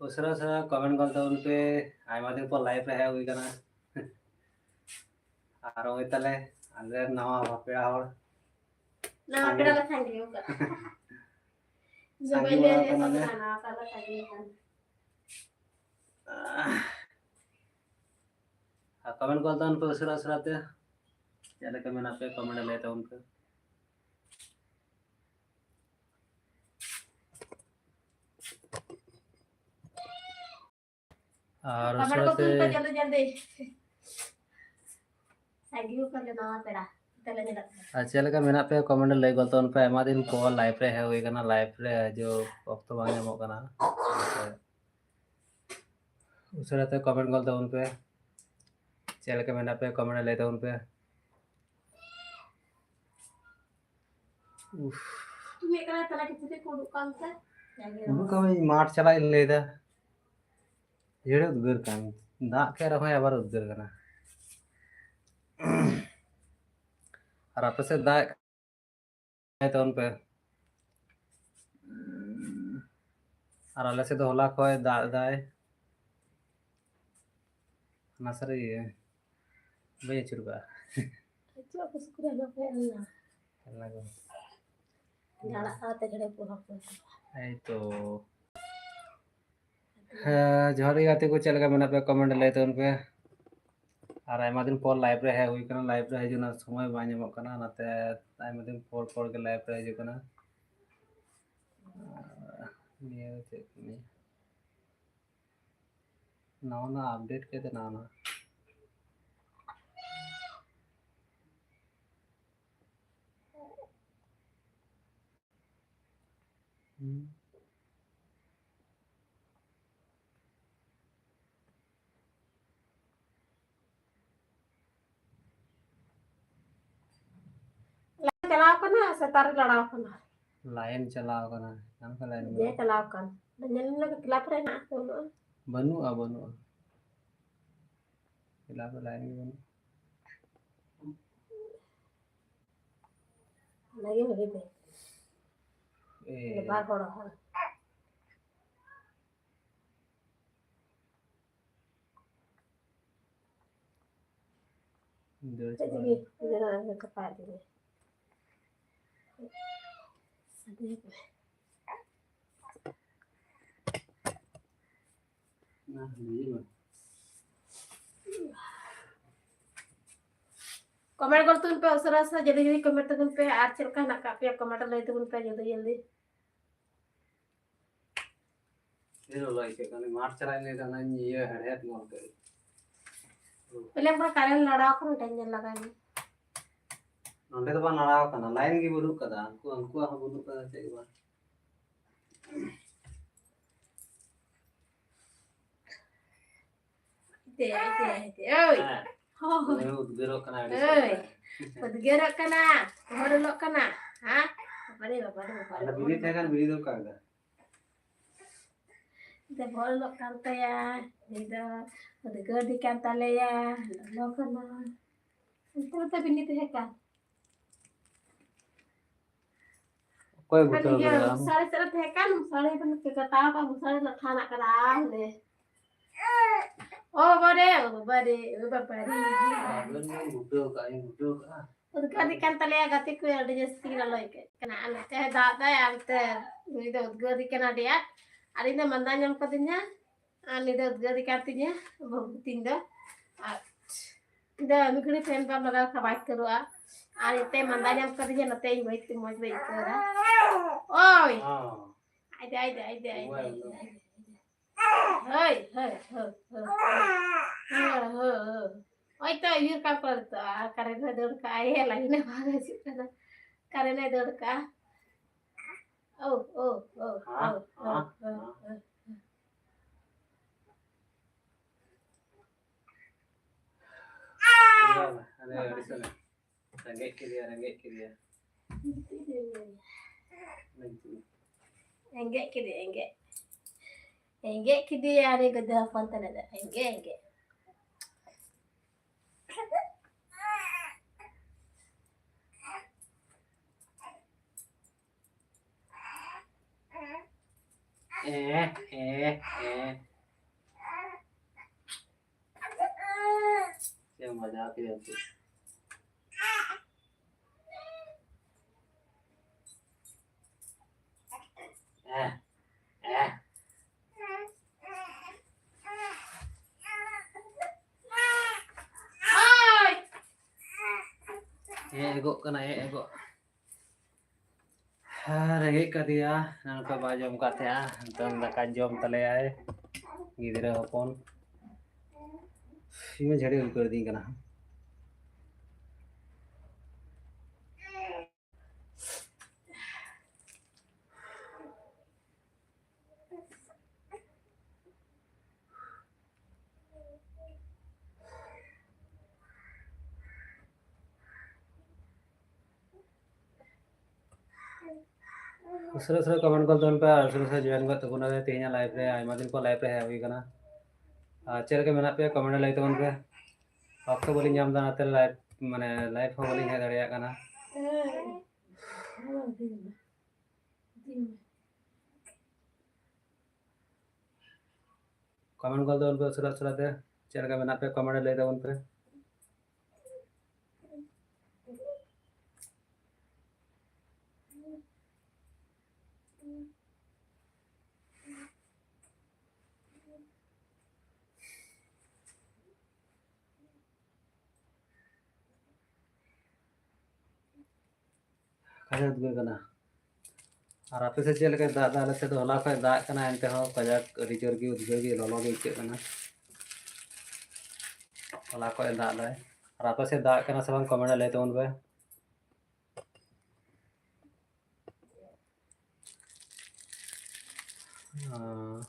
ᱩᱥᱟᱹᱨᱟ ᱩᱥᱟᱹᱨᱟ comment ᱜᱚᱫ ᱛᱟᱵᱚᱱ ᱯᱮ, ᱟᱭᱢᱟ ᱫᱤᱱ ᱯᱚᱨ live ᱨᱮ ᱦᱮᱡ ᱦᱩᱭ ᱠᱟᱱᱟ᱾ ᱟᱨ ᱱᱚᱜᱼᱚᱭ ᱛᱟᱞᱮ ᱟᱞᱮ ᱱᱟᱣᱟ ᱯᱮᱲᱟ ᱦᱚᱲ᱾ ᱱᱟᱣᱟ ᱥᱟᱸᱜᱮ᱾ ᱯᱮᱲᱟ ᱞᱮ ᱥᱟᱸᱜᱮ ᱟᱠᱟᱱᱟ᱾ ᱥᱟᱸᱜᱮ ᱵᱟᱲᱟ ᱟᱠᱟᱱᱟᱞᱮ᱾ ᱱᱟᱣᱟ ᱯᱮᱲᱟ ᱞᱮ ᱥᱟᱸᱜᱮ ᱟᱠᱟᱱᱟ᱾ ᱟᱨ comment ᱜᱚᱫ ᱛᱟᱵᱚᱱ ᱯᱮ ᱩᱥᱟᱹᱨᱟ ᱩᱥᱟᱹᱨᱟ ᱛᱮ᱾ ᱪᱮᱫ ᱞᱮᱠᱟ ᱢᱮᱱᱟᱜ ᱯᱮᱭᱟ comment ᱨᱮ ᱞᱟᱹᱭ ᱛᱟᱵᱚᱱ ᱯᱮ᱾ ᱟᱨ comment ᱩᱥᱟᱹᱨᱟ ᱠᱚ ᱛᱮ ᱠᱩᱞ ᱯᱮ ᱡᱚᱞᱫᱤ ᱡᱚᱞᱫᱤ᱾ ᱥᱟᱸᱜᱮ ᱟᱠᱟᱱᱟᱞᱮ ᱱᱟᱣᱟ ᱯᱮᱲᱟ᱾ ᱛᱟᱦᱞᱮ ᱧᱮᱞᱚᱜ ᱠᱟᱱᱟ᱾ ᱟᱨ ᱪᱮᱫ ᱞᱮᱠᱟ ᱢᱮᱱᱟᱜ ᱯᱮᱭᱟ comment ᱨᱮ ᱞᱟᱹᱭ ᱜᱚᱫ ᱛᱟᱵᱚᱱ ᱯᱮ᱾ ᱟᱭᱢᱟ ᱫᱤᱱ ᱯᱚᱨ live ᱨᱮ ᱦᱮᱡ ᱦᱩᱭ ᱠᱟᱱᱟ, live ᱨᱮ ᱦᱤᱡᱩᱜ ᱚᱠᱛᱚ ᱵᱟᱝ ᱧᱟᱢᱚᱜ ᱠᱟᱱᱟ᱾ ᱩᱥᱟᱹᱨᱟ ᱛᱮ comment ᱜᱚᱫ ᱛᱟᱵᱚᱱ ᱯᱮ᱾ ᱪᱮᱫ ᱞᱮᱠᱟ ᱢᱮᱱᱟᱜ ᱯᱮᱭᱟ comment ᱨᱮ ᱞᱟᱹᱭ ᱛᱟᱵᱚᱱ ᱯᱮ᱾ ᱩᱯᱷ᱾ ᱛᱩᱢᱮᱫ ᱠᱟᱱᱟᱭ, ᱛᱟᱞᱟ ᱠᱤᱪᱷᱩ ᱛᱮ ᱠᱚ ᱩᱰᱩᱠ ᱠᱟᱱ ᱛᱮ᱾ ᱩᱰᱩᱠ ᱠᱟᱹᱢᱤ ᱢᱟᱴᱷ ᱪᱟᱞᱟᱜ ᱤᱧ ᱞᱟᱹᱭᱫᱟ᱾ ᱡᱷᱮᱲᱮ ᱩᱫᱽᱜᱟᱹᱨ ᱠᱟᱱ᱾ ᱫᱟᱜ ᱠᱮᱫ ᱨᱮᱦᱚᱸᱭ ᱟᱵᱟᱨ ᱩᱫᱽᱜᱟᱹᱨ ᱠᱟᱱᱟ᱾ ᱟᱨ ᱟᱯᱮ ᱥᱮᱫ ᱫᱟᱜ ᱮᱫ ᱛᱟᱵᱚᱱ ᱯᱮ᱾ ᱟᱨ ᱟᱞᱮ ᱥᱮᱫ ᱫᱚ ᱦᱚᱞᱟ ᱠᱷᱚᱡ ᱫᱟᱜ ᱮᱫᱟᱭ᱾ ᱚᱱᱟ ᱥᱟᱹᱨᱤ ᱜᱮ᱾ ᱵᱟᱹᱧ ᱟᱹᱪᱩᱨ ᱠᱟᱜᱼᱟ᱾ ᱟᱹᱪᱩᱨ ᱟᱠᱚ ᱥᱩᱠᱨᱤ ᱦᱚᱯᱚᱱ ᱮᱱᱟ᱾ ᱦᱮᱞᱟ ᱜᱚ᱾ ᱡᱟᱲᱟᱜ ᱥᱟᱶᱛᱮ ᱜᱷᱟᱹᱲᱤ ᱯᱚᱦᱟ ᱠᱚ ᱦᱤᱡᱩᱜᱼᱟ᱾ ᱮᱭ ᱛᱚ᱾ ᱦᱮᱸ, ᱡᱚᱦᱟᱨ ᱜᱮ ᱜᱟᱛᱮ ᱠᱚ, ᱪᱮᱫ ᱞᱮᱠᱟ ᱢᱮᱱᱟᱜ ᱯᱮᱭᱟ? comment ᱨᱮ ᱞᱟᱹᱭ ᱛᱟᱵᱚᱱ ᱯᱮ᱾ ᱟᱨ ᱟᱭᱢᱟ ᱫᱤᱱ ᱯᱚᱨ live ᱨᱮ ᱦᱮᱡ ᱦᱩᱭ ᱠᱟᱱᱟ, live ᱨᱮ ᱦᱤᱡᱩᱜ ᱨᱮᱱᱟᱜ ᱥᱚᱢᱚᱭ ᱵᱟᱝ ᱧᱟᱢᱚᱜ ᱠᱟᱱᱟ, ᱚᱱᱟᱛᱮ ᱟᱭᱢᱟ ᱫᱤᱱ ᱯᱚᱨ ᱯᱚᱨ ᱜᱮ live ᱨᱮ ᱦᱤᱡᱩᱜ ᱠᱟᱱᱟ᱾ ᱱᱤᱭᱟᱹ ᱫᱚ ᱪᱮᱫ ᱠᱚ ᱞᱟᱹᱭᱟ? ᱱᱟᱣᱟ ᱱᱟᱣᱟ ᱟᱯᱰᱮᱴ ᱠᱟᱛᱮ ᱱᱟᱣᱟ ᱱᱟᱣᱟ᱾ ᱦᱩᱸ᱾ ᱞᱟᱭᱤᱱ ᱪᱟᱞᱟᱣ ᱠᱟᱱᱟ ᱥᱮ ᱛᱟᱨ ᱞᱟᱲᱟᱣ ᱠᱟᱱᱟ? ᱞᱟᱭᱤᱱ ᱪᱟᱞᱟᱣ ᱠᱟᱱᱟ᱾ ᱧᱟᱢ ᱠᱟᱱᱟ ᱞᱟᱭᱤᱱ ᱡᱮ ᱵᱟᱹᱱᱩᱜᱼᱟ᱾ ᱪᱟᱞᱟᱣ ᱠᱟᱱ᱾ ᱧᱮᱞ ᱞᱮᱜᱮ ᱠᱞᱟᱵᱽ ᱨᱮ ᱦᱮᱱᱟᱜ ᱟᱥᱮ ᱵᱟᱹᱱᱩᱜᱼᱟ? ᱵᱟᱹᱱᱩᱜᱼᱟ, ᱵᱟᱹᱱᱩᱜᱼᱟ᱾ ᱠᱞᱟᱵᱽ ᱨᱮ ᱞᱟᱭᱤᱱ ᱜᱮ ᱵᱟᱹᱱᱩᱜᱼᱟ᱾ ᱚᱱᱟᱜᱮ ᱵᱷᱟᱜᱮ ᱫᱚ᱾ ᱮ᱾ ᱵᱟᱨ ᱦᱚᱲ ᱦᱚᱸ᱾ ᱫᱟᱹᱲ ᱪᱮᱫ ᱪᱟᱵᱟ ᱪᱤᱠᱟᱹ? ᱮᱱᱟ᱾ ᱤᱧ ᱫᱚ ᱱᱚᱜᱼᱚᱭ ᱜᱟᱯᱟ ᱤᱫᱤ ᱢᱮ᱾ ᱥᱟᱰᱮ ᱠᱟᱱᱟ᱾ ᱚᱱᱟ ᱦᱩᱭᱩᱜᱼᱟ᱾ ᱠᱚᱢᱮᱱᱴ ᱜᱚᱫ ᱛᱟᱵᱚᱱ ᱯᱮ ᱩᱥᱟᱹᱨᱟ ᱩᱥᱟᱹᱨᱟ, ᱡᱚᱞᱫᱤ ᱡᱚᱞᱫᱤ ᱠᱚᱢᱮᱱᱴ ᱛᱟᱵᱚᱱ ᱯᱮ᱾ ᱟᱨ ᱪᱮᱫ ᱞᱮᱠᱟ ᱦᱮᱱᱟᱜ ᱟᱠᱟᱫ ᱯᱮᱭᱟ ᱠᱚᱢᱮᱱᱴ ᱞᱟᱹᱭ ᱛᱟᱵᱚᱱ ᱯᱮ ᱡᱚᱞᱫᱤ ᱡᱚᱞᱫᱤ᱾ ᱤᱧ ᱞᱚᱞᱚ ᱟᱹᱭᱠᱟᱹᱜ ᱠᱟᱱᱟ, ᱢᱟᱴᱷ ᱪᱟᱞᱟᱜ ᱤᱧ ᱞᱟᱹᱭ ᱫᱟ, ᱚᱱᱟᱧ ᱤᱭᱟᱹ ᱦᱮᱲᱦᱮᱫ ᱜᱚᱫ ᱠᱟᱜ ᱟᱹᱧ᱾ ᱯᱟᱞᱮ ᱚᱱᱠᱟ ᱠᱟᱨᱮᱱᱴ ᱞᱟᱲᱟᱣ ᱠᱟᱱᱟ, ᱚᱸᱰᱮᱧ ᱧᱮᱞ ᱞᱟᱜᱟᱭ ᱢᱮ᱾ ᱱᱚᱸᱰᱮ ᱫᱚ ᱵᱟᱝ ᱞᱟᱲᱟᱣ ᱠᱟᱱᱟ, ᱞᱟᱭᱤᱱ ᱜᱮ ᱵᱟᱹᱱᱩᱜ ᱠᱟᱫᱟ, ᱩᱱᱠᱩ, ᱩᱱᱠᱩᱣᱟᱜ ᱦᱚᱸ ᱵᱟᱹᱱᱩᱜ ᱠᱟᱫᱟ ᱪᱮᱫ ᱜᱮ ᱵᱟᱝ᱾ ᱦᱟᱭᱫᱮ, ᱦᱟᱭᱫᱮ, ᱦᱟᱭᱫᱮ, ᱳᱭ᱾ ᱦᱮᱸ᱾ ᱦᱳᱭ᱾ ᱫᱚᱢᱮ ᱩᱫᱽᱜᱟᱹᱨᱚᱜ ᱠᱟᱱᱟ, ᱟᱹᱰᱤ ᱳᱭ᱾ ᱥᱚᱠᱛᱚ᱾ ᱩᱫᱽᱜᱟᱹᱨᱚᱜ ᱠᱟᱱᱟ, ᱵᱚᱦᱚᱜ ᱞᱚᱞᱚᱜ ᱠᱟᱱᱟ᱾ ᱦᱮᱸ? ᱵᱟᱵᱟᱨᱮ, ᱵᱟᱵᱟᱨᱮ, ᱵᱟᱵᱟᱨᱮ, ᱟᱫᱚ ᱵᱤᱱᱤ ᱵᱚᱦᱚᱜ ᱛᱟᱦᱮᱸ ᱠᱷᱟᱱ ᱞᱚᱞᱚᱜ ᱵᱤᱱᱤ ᱫᱚ ᱚᱠᱟ ᱨᱮᱫᱚ? ᱠᱟᱱᱟ᱾ ᱫᱚ ᱵᱚᱦᱚᱜ ᱞᱚᱞᱚᱜ ᱠᱟᱱ ᱛᱟᱭᱟ, ᱱᱩᱭ ᱫᱚ ᱩᱫᱽᱜᱟᱹᱨ ᱫᱤ ᱠᱟᱱ ᱛᱟᱞᱮᱭᱟ, ᱞᱚᱞᱚ ᱠᱟᱱᱟ᱾ ᱚᱱᱛᱮ ᱨᱮᱛᱚ ᱵᱤᱱᱤ ᱛᱟᱦᱮᱸ ᱠᱟᱱ᱾ ᱚᱠᱚᱭ ᱟᱨ ᱜᱩᱴᱟᱹᱣ ᱤᱭᱟᱹ, ᱠᱟᱫᱟ ᱟᱢ? ᱢᱚᱥᱟᱨᱤ ᱥᱮᱫ ᱨᱮ ᱛᱟᱦᱮᱸ ᱠᱟᱱ, ᱢᱚᱥᱟᱨᱤ ᱠᱷᱚᱱ ᱠᱟᱴᱟᱣ ᱠᱟᱜ, ᱢᱚᱥᱟᱨᱤ ᱞᱟᱴᱷᱟ ᱦᱮᱱᱟᱜ ᱠᱟᱫᱟ, ᱟᱨ ᱞᱮ᱾ ᱚ ᱵᱟᱵᱟ ᱨᱮ, ᱚ ᱵᱟᱵᱟ ᱨᱮ, ᱚ ᱵᱟᱵᱟ ᱨᱮ᱾ ᱟᱵᱮᱱ ᱵᱮᱱ ᱜᱩᱴᱟᱹᱣ ᱠᱟᱜᱼᱟ, ᱤᱧ ᱜᱩᱴᱟᱹᱣ ᱠᱟᱜᱼᱟ᱾ ᱩᱫᱽᱜᱟᱹᱨ ᱫᱤ ᱠᱟᱱ ᱛᱟᱞᱮᱭᱟ, ᱜᱟᱛᱮ ᱠᱚ ᱟᱹᱰᱤ ᱡᱟᱹᱥᱛᱤ ᱞᱚᱞᱚ ᱟᱹᱭᱠᱟᱹᱜ ᱠᱟᱱᱟ᱾ ᱟᱨ ᱱᱚᱛᱮ ᱦᱚᱸ ᱫᱟᱜ ᱫᱟᱭ, ᱟᱨ ᱱᱚᱛᱮ ᱱᱩᱭ ᱫᱚ ᱩᱫᱽᱜᱟᱹᱨ ᱫᱤ ᱠᱟᱱᱟ ᱟᱹᱰᱤ ᱟᱸᱴ᱾ ᱟᱨ ᱤᱧ ᱫᱚ ᱢᱟᱸᱫᱟ ᱧᱟᱢ ᱠᱟᱫᱤᱧᱟ, ᱟᱨ ᱱᱩᱭ ᱫᱚ ᱩᱫᱽᱜᱟᱹᱨ ᱫᱤ ᱠᱟᱱ ᱛᱤᱧᱟ, ᱵᱟᱹᱵᱩ ᱛᱤᱧ ᱫᱚ᱾ ᱟᱨ ᱤᱧ ᱫᱚ ᱢᱤᱫ ᱜᱷᱟᱹᱲᱤ ᱯᱷᱮᱱ ᱵᱟᱢ ᱞᱟᱜᱟᱣ ᱞᱮᱠᱷᱟᱱ ᱵᱟᱭ ᱩᱫᱽᱜᱟᱹᱨᱚᱜᱼᱟ᱾ ᱟᱨ ᱱᱚᱛᱮ ᱢᱟᱸᱫᱟ ᱧᱟᱢ ᱠᱟᱫᱤᱧᱟ, ᱱᱚᱛᱮ ᱤᱧ ᱢᱚᱡᱽ ᱛᱮ, ᱢᱚᱡᱽ ᱵᱟᱹᱧ ᱟᱹᱭᱠᱟᱹᱣ ᱫᱟ᱾ ᱳᱭ! ᱦᱚᱸ᱾ ᱟᱭ ᱫᱮ, ᱟᱭ ᱫᱮ, ᱟᱭ ᱫᱮ, ᱟᱭ ᱫᱮ, ᱟᱭ ᱫᱮ, ᱟᱭ ᱫᱮ᱾ ᱦᱳᱭ, ᱦᱳᱭ, ᱦᱳᱭ, ᱦᱳᱭ᱾ ᱦᱳᱭ, ᱦᱳᱭ, ᱦᱳᱭ᱾ ᱦᱳᱭ ᱛᱚ, ᱤᱭᱟᱹ ᱠᱟ ᱯᱟᱨ ᱛᱚ, ᱟᱨ ᱠᱟᱨᱮᱱ ᱦᱚᱸ ᱫᱟᱹᱲ ᱠᱟᱜᱼᱟᱭ, ᱦᱮ, ᱞᱟᱭᱤᱱ ᱮ ᱵᱟᱝ ᱦᱤᱡᱩᱜ ᱠᱟᱱᱟ᱾ ᱠᱟᱨᱮᱱ ᱮ ᱫᱟᱹᱲ ᱠᱟᱜᱼᱟ᱾ ᱳ, ᱳ, ᱳ, ᱦᱮᱸ, ᱳ, ᱳ, ᱦᱮᱸ, ᱳ, ᱦᱮᱸ᱾ ᱳ᱾ ᱤᱭᱟᱹ, ᱟᱞᱮ ᱟᱹᱰᱤ ᱥᱟᱞᱟ᱾ ᱨᱮᱸᱜᱮᱡ ᱠᱮᱫᱮᱭᱟ, ᱨᱮᱸᱜᱮᱡ ᱠᱮᱫᱮᱭᱟ᱾ ᱮᱸᱜᱮᱡ ᱠᱮᱫᱮᱭᱟ, ᱮᱸᱜᱮᱡ᱾ ᱮᱸᱜᱮᱡ ᱠᱮᱫᱮᱭᱟ ᱩᱱᱤ ᱜᱚᱫᱟ ᱦᱚᱯᱚᱱ ᱛᱟᱞᱮ ᱫᱚ᱾ Engaged, engaged. ᱮᱸ, ᱮᱸ, ᱮᱸ᱾ ᱪᱮᱫ ᱮᱢ ᱵᱟᱡᱟᱣ ᱠᱮᱫᱟ ᱪᱮᱫ? ᱮᱸ, ᱮᱸ᱾ ᱦᱮᱡ ᱮᱜᱚᱜ ᱠᱟᱱᱟ, ᱦᱮᱡ ᱮᱜᱚᱜ᱾ ᱦᱮᱸ, ᱨᱮᱸᱜᱮᱡ ᱠᱟᱫᱮᱭᱟ, ᱮᱱᱟᱱ ᱠᱷᱚᱱ ᱵᱟᱭ ᱡᱚᱢ ᱠᱟᱫ ᱛᱟᱦᱮᱸᱜᱼᱟ᱾ ᱱᱤᱛᱚᱝ ᱫᱟᱠᱟ ᱡᱚᱢ ᱛᱟᱞᱮᱭᱟᱭ ᱜᱤᱫᱽᱨᱟᱹ ᱦᱚᱯᱚᱱ᱾ ᱤᱧ ᱢᱟ ᱡᱷᱟᱹᱲᱤ ᱩᱞᱴᱟᱹᱣ ᱤᱫᱤᱧ ᱠᱟᱱᱟ᱾ ᱩᱥᱟᱹᱨᱟ ᱩᱥᱟᱹᱨᱟ comment ᱜᱚᱫ ᱛᱟᱵᱚᱱ ᱯᱮ, ᱟᱨ ᱩᱥᱟᱹᱨᱟ ᱩᱥᱟᱹᱨᱟ join ᱜᱚᱫ ᱛᱟᱵᱚᱱ ᱯᱮ᱾ ᱛᱮᱦᱮᱧᱟᱜ live ᱨᱮ ᱟᱭᱢᱟ ᱫᱤᱱ ᱯᱚᱨ live ᱨᱮ ᱦᱮᱡ ᱦᱩᱭ ᱠᱟᱱᱟ᱾ ᱟᱨ ᱪᱮᱫ ᱞᱮᱠᱟ ᱢᱮᱱᱟᱜ ᱯᱮᱭᱟ comment ᱨᱮ ᱞᱟᱹᱭ ᱛᱟᱵᱚᱱ ᱯᱮ᱾ ᱚᱠᱛᱚ ᱵᱟᱹᱞᱤᱧ ᱧᱟᱢ ᱮᱫᱟ, ᱚᱱᱟᱛᱮ live, ᱢᱟᱱᱮ, live ᱦᱚᱸ ᱵᱟᱹᱞᱤᱧ ᱦᱮᱡ ᱫᱟᱲᱮᱭᱟᱜ ᱠᱟᱱᱟ᱾ Comment ᱜᱚᱫ ᱛᱟᱵᱚᱱ ᱯᱮ ᱩᱥᱟᱹᱨᱟ ᱩᱥᱟᱹᱨᱟ ᱛᱮ, ᱪᱮᱫ ᱞᱮᱠᱟ ᱢᱮᱱᱟᱜ ᱯᱮᱭᱟ comment ᱨᱮ ᱞᱟᱹᱭ ᱛᱟᱵᱚᱱ ᱯᱮ᱾ ᱚᱠᱟᱨᱮ ᱩᱫᱽᱜᱟᱹᱨ ᱠᱟᱱᱟ? ᱟᱨ ᱟᱯᱮ ᱥᱮᱫ ᱪᱮᱫ ᱞᱮᱠᱟᱭ ᱫᱟᱜ ᱮᱫᱟ? ᱟᱞᱮ ᱥᱮᱫ ᱫᱚ ᱦᱚᱞᱟ ᱠᱷᱚᱱ ᱫᱟᱜ ᱠᱟᱱᱟ, ᱮᱱᱛᱮ ᱦᱚᱸ ᱠᱟᱡᱟᱠ ᱟᱹᱰᱤ ᱡᱳᱨ ᱜᱮ ᱩᱫᱽᱜᱟᱹᱨ ᱜᱮ ᱞᱚᱞᱚ ᱜᱮ ᱟᱹᱭᱠᱟᱹᱜ ᱠᱟᱱᱟ᱾ ᱦᱚᱞᱟ ᱠᱷᱚᱱ ᱫᱟᱜ ᱮᱫᱟᱭ᱾ ᱟᱨ ᱟᱯᱮ ᱥᱮᱫ ᱫᱟᱜ ᱠᱟᱱᱟ ᱥᱮ ᱵᱟᱝ, comment ᱨᱮ ᱞᱟᱹᱭ ᱛᱟᱵᱚᱱ ᱯᱮ᱾ ᱟᱸ,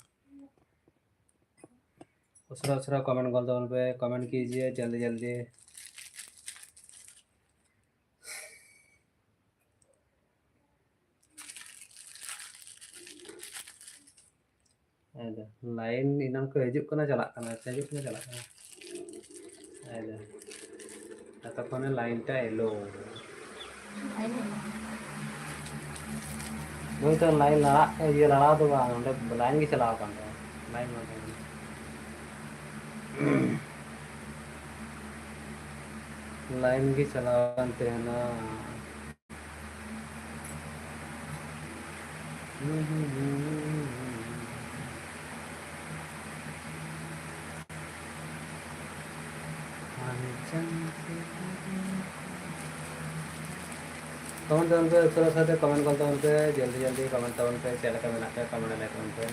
ᱩᱥᱟᱹᱨᱟ ᱩᱥᱟᱹᱨᱟ comment ᱜᱚᱞ ᱛᱟᱵᱚᱱ ᱯᱮ, comment कीजिए ᱡᱚᱞᱫᱤ ᱡᱚᱞᱫᱤ᱾ ᱟᱫᱚ line ᱮᱱᱟᱝ ᱠᱚ ᱦᱤᱡᱩᱜ ᱠᱟᱱᱟ, ᱪᱟᱞᱟᱜ ᱠᱟᱱᱟ, ᱦᱤᱡᱩᱜ ᱠᱟᱱᱟ, ᱪᱟᱞᱟᱜ ᱠᱟᱱᱟ᱾ ᱟᱫᱚ ᱛᱚᱛᱚᱠᱷᱚᱱᱮ line ᱴᱟ ᱮᱞᱳ᱾ ᱱᱩᱭ ᱛᱚ line ᱞᱟᱲᱟᱜ, ᱤᱭᱟᱹ ᱞᱟᱲᱟᱣ ᱫᱚ ᱵᱟᱝ, ᱚᱸᱰᱮ line ᱜᱮ ᱪᱟᱞᱟᱣ ᱟᱠᱟᱱ ᱛᱟᱭᱟ᱾ Line ᱵᱟᱝ ᱛᱟᱦᱮᱸ ᱠᱟᱱᱟ᱾ Line ᱜᱮ ᱪᱟᱞᱟᱣ ᱟᱠᱟᱱ ᱛᱟᱦᱮᱱᱟ᱾ Comment ᱛᱟᱵᱚᱱ ᱯᱮ, ᱩᱥᱟᱹᱨᱟ ᱩᱥᱟᱹᱨᱟ ᱛᱮ comment ᱜᱚᱞ ᱛᱟᱵᱚᱱ ᱯᱮ, ᱡᱚᱞᱫᱤ ᱡᱚᱞᱫᱤ comment ᱛᱟᱵᱚᱱ ᱯᱮ, ᱪᱮᱫ ᱞᱮᱠᱟ ᱢᱮᱱᱟᱜ ᱯᱮᱭᱟ comment ᱞᱟᱹᱭ ᱛᱟᱵᱚᱱ ᱯᱮ᱾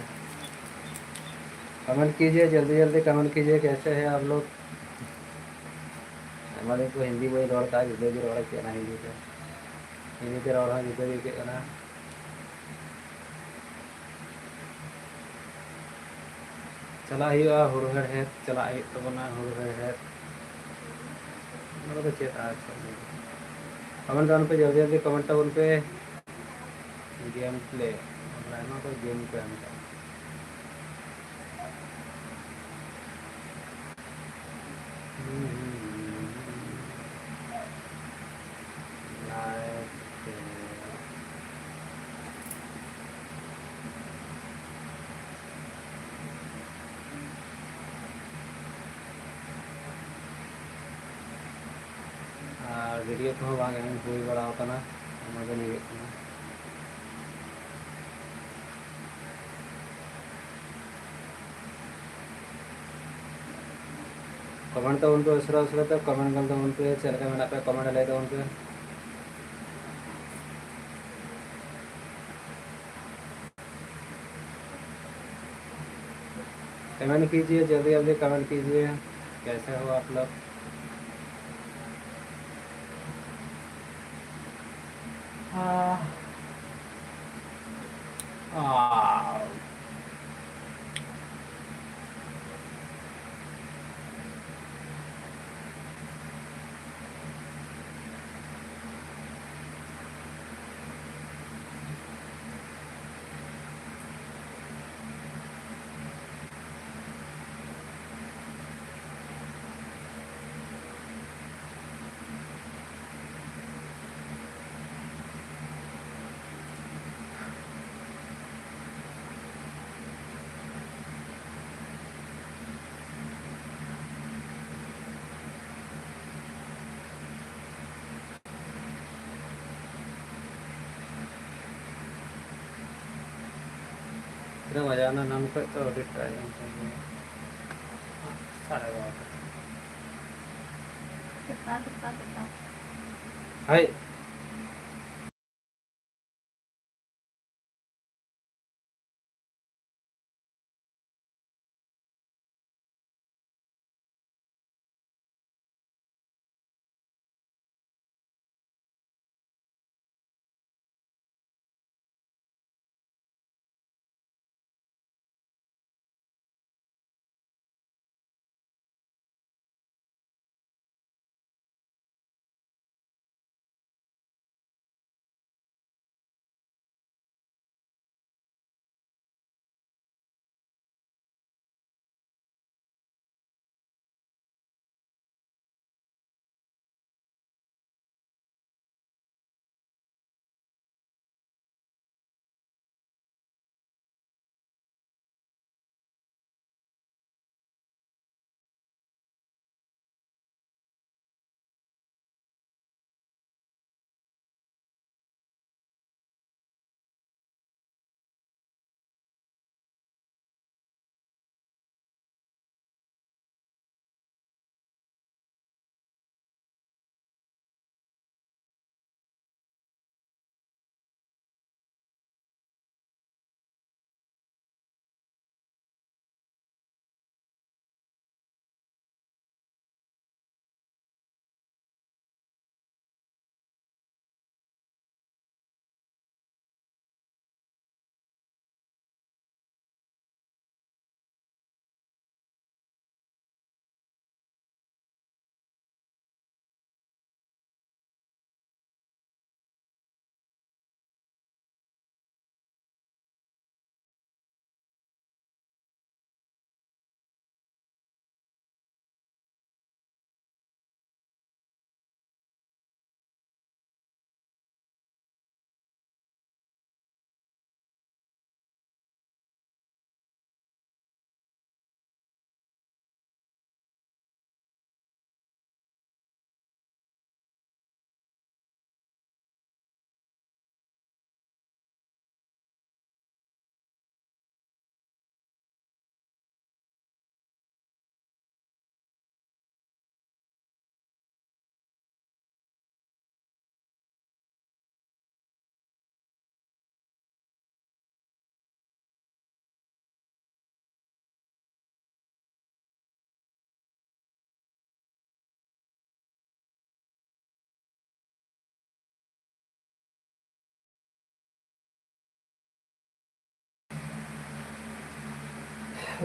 Comment कीजिए, जल्दी जल्दी comment कीजिए, कैसे हैं आप लोग? ᱟᱭᱢᱟ ᱫᱤᱱ ᱠᱚ ᱦᱤᱱᱫᱤ ᱵᱟᱹᱧ ᱨᱚᱲ ᱠᱟᱜᱼᱟ, ᱡᱩᱫᱟᱹ ᱜᱮ ᱨᱚᱲ ᱟᱹᱭᱠᱟᱹᱜ ᱠᱟᱱᱟ ᱦᱤᱱᱫᱤ ᱛᱮ᱾ ᱦᱤᱱᱫᱤ ᱛᱮ ᱨᱚᱲ ᱦᱚᱸ ᱡᱩᱫᱟᱹ ᱜᱮ ᱟᱹᱭᱠᱟᱹᱜ ᱠᱟᱱᱟ᱾ ᱪᱟᱞᱟᱜ ᱦᱩᱭᱩᱜᱼᱟ, ᱦᱩᱲᱩ ᱦᱮᱲᱦᱮᱫ ᱪᱟᱞᱟᱜ ᱦᱩᱭᱩᱜ ᱛᱟᱵᱚᱱᱟ, ᱦᱩᱲᱩ ᱦᱮᱲᱦᱮᱫ᱾ ᱚᱱᱟ ᱠᱚᱫᱚ ᱪᱮᱫ ᱟᱨ ᱪᱮᱫ ᱦᱩᱭᱩᱜᱼᱟ? Comment ᱛᱟᱵᱚᱱ ᱯᱮ, ᱡᱚᱞᱫᱤ ᱡᱚᱞᱫᱤ comment ᱛᱟᱵᱚᱱ ᱯᱮ᱾ Game play, ᱟᱭᱢᱟ ᱠᱚ game ᱠᱚ ᱮᱢ ᱠᱟᱜᱼᱟ᱾ ᱟᱨ video ᱠᱚᱦᱚᱸ ᱵᱟᱝ ᱮᱢ ᱦᱩᱭ ᱵᱟᱲᱟ ᱟᱠᱟᱱᱟ, ᱚᱱᱟ ᱫᱚ ᱞᱟᱹᱭ ᱦᱩᱭᱩᱜ ᱠᱟᱱᱟ᱾ Comment ᱛᱟᱵᱚᱱ ᱯᱮ, ᱩᱥᱟᱹᱨᱟ ᱩᱥᱟᱹᱨᱟ ᱛᱮ comment ᱜᱚᱞ ᱛᱟᱵᱚᱱ ᱯᱮ, ᱪᱮᱫ ᱞᱮᱠᱟ ᱢᱮᱱᱟᱜ ᱯᱮᱭᱟ comment ᱨᱮ ᱞᱟᱹᱭ ᱛᱟᱵᱚᱱ ᱯᱮ᱾ कमेंट कीजिए, जल्दी जल्दी कमेंट कीजिए, कैसे हो आप लोग? आ, आ, ᱛᱤᱱᱟᱹᱜ ᱵᱟᱡᱟᱣ ᱮᱱᱟ? ᱮᱱᱟᱱ ᱠᱷᱚᱡ ᱛᱚ ᱟᱹᱰᱤ ᱴᱟᱭᱤᱢ ᱦᱩᱭ ᱮᱱᱟ᱾ ᱥᱟᱲᱮ ᱵᱟᱨᱚᱴᱟ᱾ ᱥᱮᱛᱟᱜ, ᱥᱮᱛᱟᱜ, ᱥᱮᱛᱟᱜ᱾ ᱦᱳᱭ᱾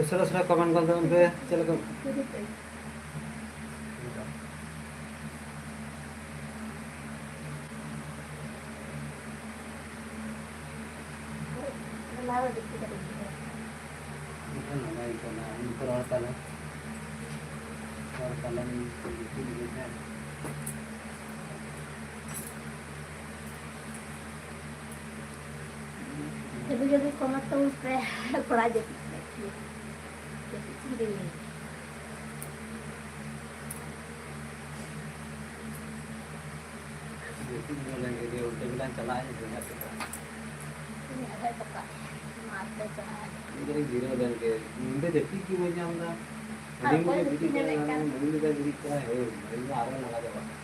ᱩᱥᱟᱹᱨᱟ ᱩᱥᱟᱹᱨᱟ ᱠᱚᱢᱮᱱᱴ ᱜᱚᱫ ᱛᱟᱵᱚᱱ ᱯᱮ, ᱪᱮᱫ ᱞᱮᱠᱟ? ᱨᱚᱲ ᱛᱟᱞᱮ, ᱨᱚᱲ ᱛᱟᱞᱮ᱾ ᱡᱚᱞᱫᱤ ᱡᱚᱞᱫᱤ ᱠᱚᱢᱮᱱᱴ ᱛᱟᱵᱚᱱ ᱯᱮ, ᱠᱚᱲᱟ ᱡᱟᱹᱯᱤᱫ ᱠᱮᱫ ᱜᱮ᱾ ᱡᱟᱹᱯᱤᱫ ᱥᱟᱱᱟᱧ ᱠᱟᱱᱟ᱾ ᱡᱟᱹᱯᱤᱫ ᱧᱚᱜ ᱞᱮᱱ ᱜᱮ, ᱚᱱᱛᱮ ᱜᱮᱞᱟᱝ ᱪᱟᱞᱟᱜᱼᱟ, ᱵᱮᱸᱜᱟᱲ ᱛᱮᱠᱚ᱾ ᱩᱱᱤ ᱟᱫᱷᱟ ᱴᱟᱠᱟ ᱢᱟ ᱟᱫᱚ ᱪᱟᱞᱟᱜᱼᱟ᱾ ᱤᱧ ᱫᱚᱧ ᱡᱤᱨᱟᱹᱣ ᱞᱮᱱ ᱜᱮ, ᱧᱤᱫᱟᱹ ᱡᱟᱹᱯᱤᱫ ᱜᱮ ᱵᱟᱹᱧ ᱧᱟᱢ ᱮᱫᱟ᱾ ᱟᱨ ᱦᱟᱹᱱᱤ ᱚᱠᱚᱭ ᱢᱤᱫᱴᱮᱡ ᱡᱟᱹᱯᱤᱫ ᱜᱤᱛᱤᱡ ᱧᱟᱢᱮᱫ ᱠᱟᱱᱟ, ᱠᱟᱱ? ᱦᱟᱹᱱᱤ ᱢᱤᱫᱴᱮᱡ ᱵᱮᱨᱮᱫ ᱠᱟᱱᱟᱭ, ᱦᱳᱭ, ᱤᱧ ᱫᱚ ᱟᱨᱚ ᱞᱟᱸᱜᱟ ᱪᱟᱵᱟᱜ ᱠᱟᱱᱟ᱾